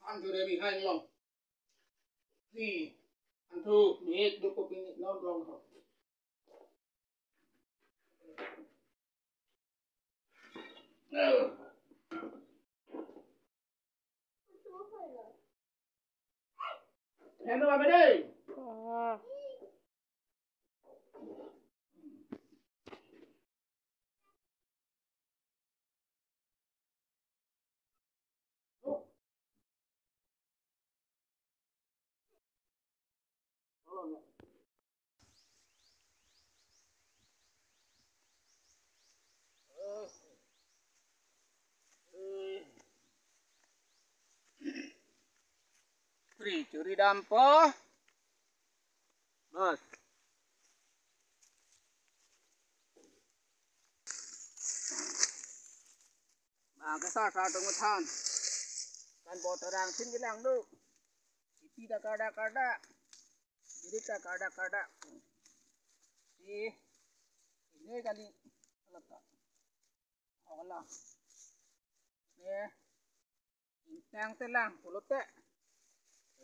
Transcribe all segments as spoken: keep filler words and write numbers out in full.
An jure mi hai long. Ni, an thu, mi ek do kopi ni non long ho. Hello, Abede. Oh. Pri churi dampo. Bas. Bang kesa sa tung than. Kan bot arang thin kelang do. Iti ta kada kada. Diri ta kada kada. Si ini kali. Alat ta. Ola. Ne. Intang telang pulote.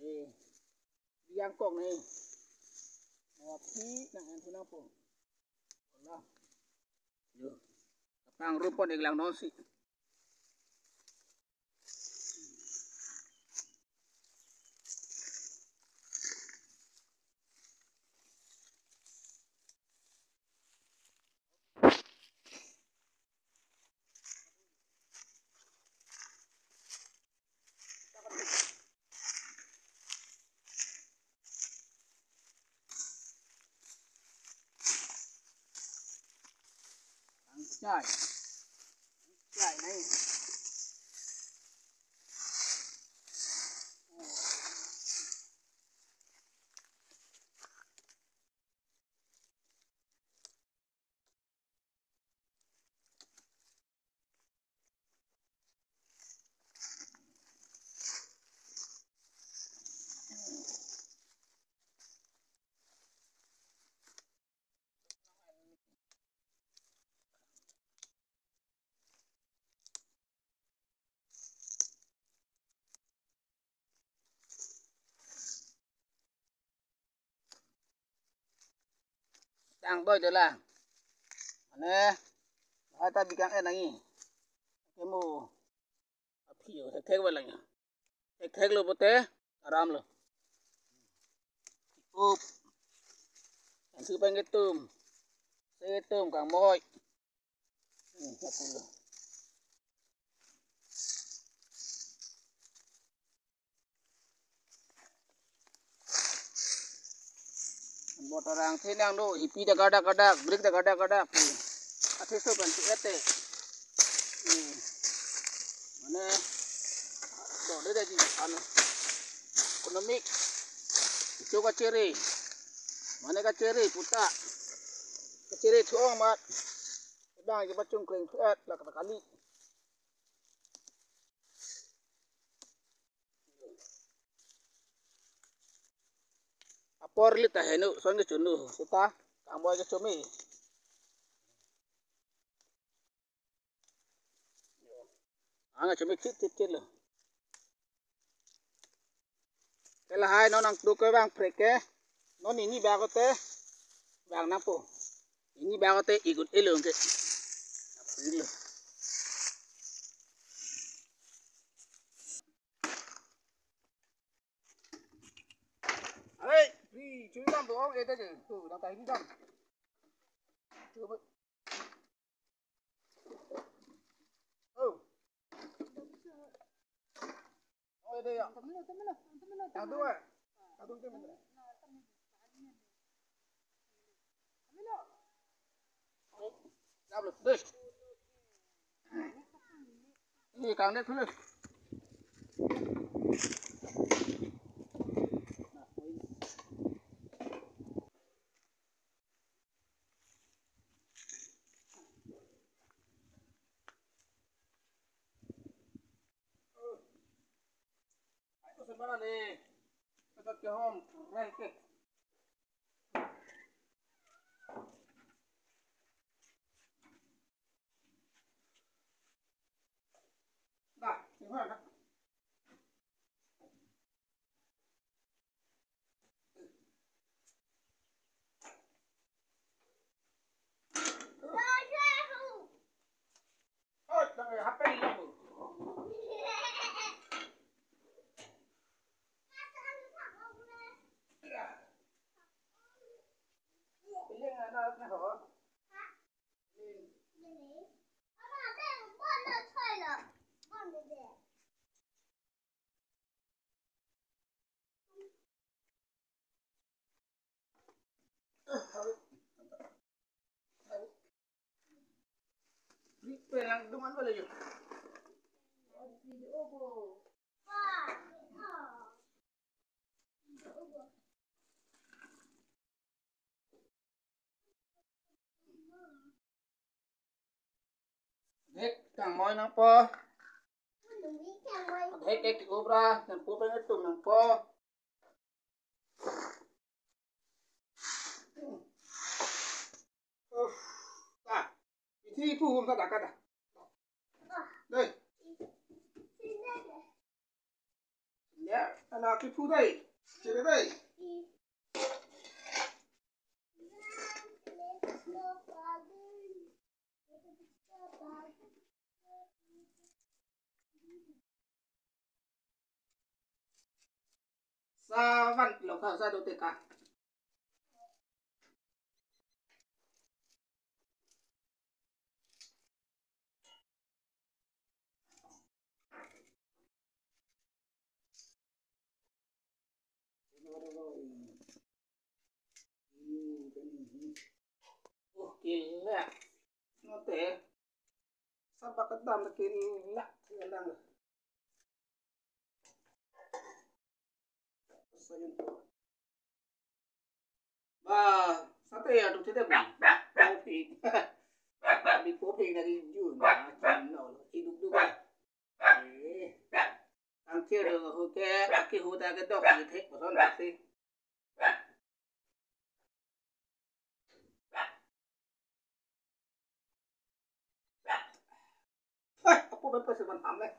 Eh. Yang kong ni. Api nang antu nang po. Ola. Yo. Kapang rupon iglang nonsi. Ang chai. Ang chai na. Tang doi de la. Mane, hai ta bikang en nangi. Kemo. Aphi yo, thek thek ba lang ya. Thek thek lo pote, aram lo. Up. Ang si pang ketum. Si ketum kang moi. Hmm, aku lo. Bot arang thenang do, hipi ta kada kada, brik ta kada kada. Athe so kan ti ete. Hmm. Mane, do de de di ano. Economic. Icho kachere. Mane kachere puta. Kachere thu ong mat. Bang ke pachung kreng thu et la kata kali. Apor lit ta henu, son ke chunu, seta, kang moi ke chumi. Ang chumi chit chit chit lo. Ke lahai non nangtuk ke bang prek ke. Non ini bak te. Bang nangpo. Ini bak te igut elong ke. Apri lo. Hey, di, chui dam tu ong ete je. Tu, dam tai di dam. Tu, oh. Oh, ete ya. Yang tu, eh. Yang tu, tu, tu. Deh. Ini kang deh dulu. Ai, to semana ni. Kita ke home, reh ke. Dah, ini mana? Pelang duman pala yun. Dek tang moi nangpo. Dek ek obra nangpo pengen tum nangpo. Uff, ta. Isi pu hum ta daka ta. Dei. Ya, anak ipu dei. Sini dei. Savan lo ka sa do te ka. Oh, kila. Note. Sabak kedam kila. Kila. Ba, sate ya tu tidak ba. Kopi. Di kopi dari Jun, ba, Jun, no, hidup juga. Eh, tangkir, oke, aki huda kedok, gitu, bosan pasti. Hai, aku dapat seven ham, eh.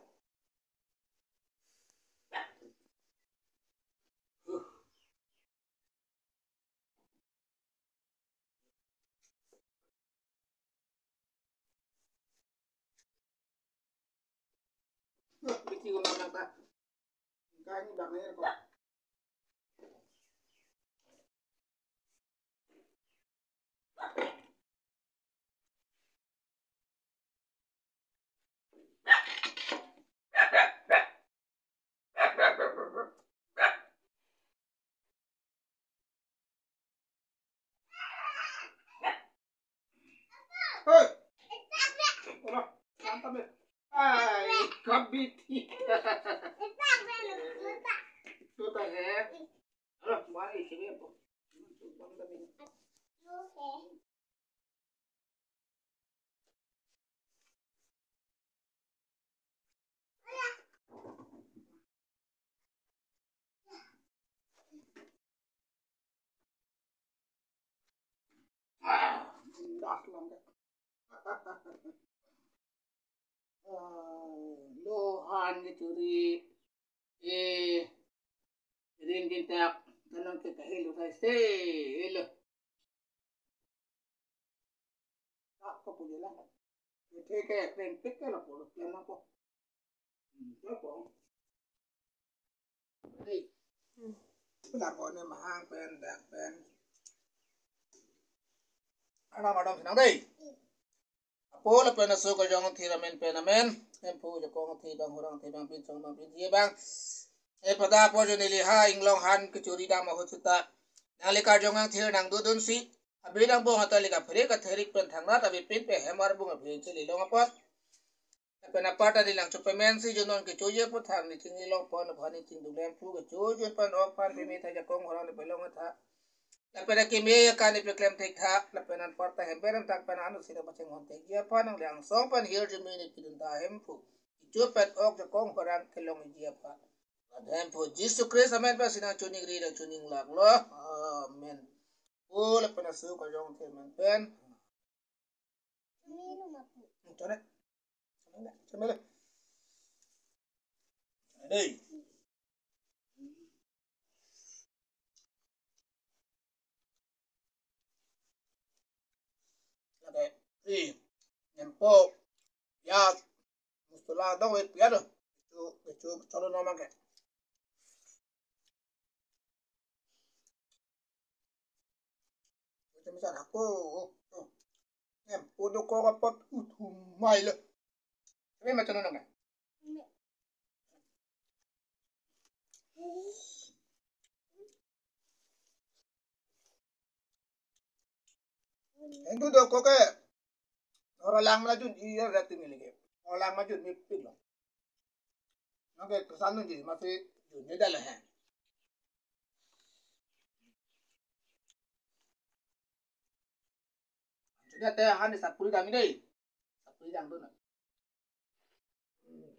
Bici ko makan ta. Kani bang ni ko. Hei. Ora, mantap ya. Ai, kabiti. Tuta ya. Alah, mari sini apa? Ah, das lang ka. Ah, lo han kechuri. Eh, rin din tak, kanang ke kahelo kai se, helo. Tak ko puli la. Ke ke ke pen pik ke la polo pen na ko. Hmm, tak ko. Hei. Hmm. Dak ko ne mahang pen, dak pen. Ana madam senang dei. Apo lapen aso kajong thir amen pen amen. Hemphu jakong thi bang hurang thi bang pinsong bang pinji bang. E pada apo jo neli ha inglong han kechuri dam ahut seta. Nangli karjong ang thir nangdodun si. Abi nangbong ata lika phre katherik pen thangnat abi pin pe hemar bung abi chili long apot. Lapen apar ta neli nangchopemen si jonon kechoji apot thang ni chingni longpon aphan ni chingduk lem phu kechoji aphan ok aphan pimi tha jakong horang ni pelong tha. Lapen akimi akan ni peklem thek tha. Lapen anpar ta hember amtak pen anu sida pachenghon thekji aphan nangli angsong pen hirjume ni pidun ta Hemphu kecho pen ok jakong horang kelongji aphan. Hemphu Jisu Christ amen pen si nangchoningri nangchoninglak lo. Amen. O lapen aso kajong the amen pen. Chone. Chone le. Dei. Lake, i, nempo, piaj, musula dong we piaj do. Kecho, kecho cholo no mangke. Kecho misan ako, oh, oh. Nempo do ko kapot uthum mai le. Tapi macam mana nggak? Hindu do ko ke. Oro lang ma jun-i ya rat tinggi lagi. Oro lang ma jun-i pik lo. Oke, kesan nungji masih jun-i dah lah, he. Sudah teh, han sapuri kami deh. Sapuri jang tu na. Hmm,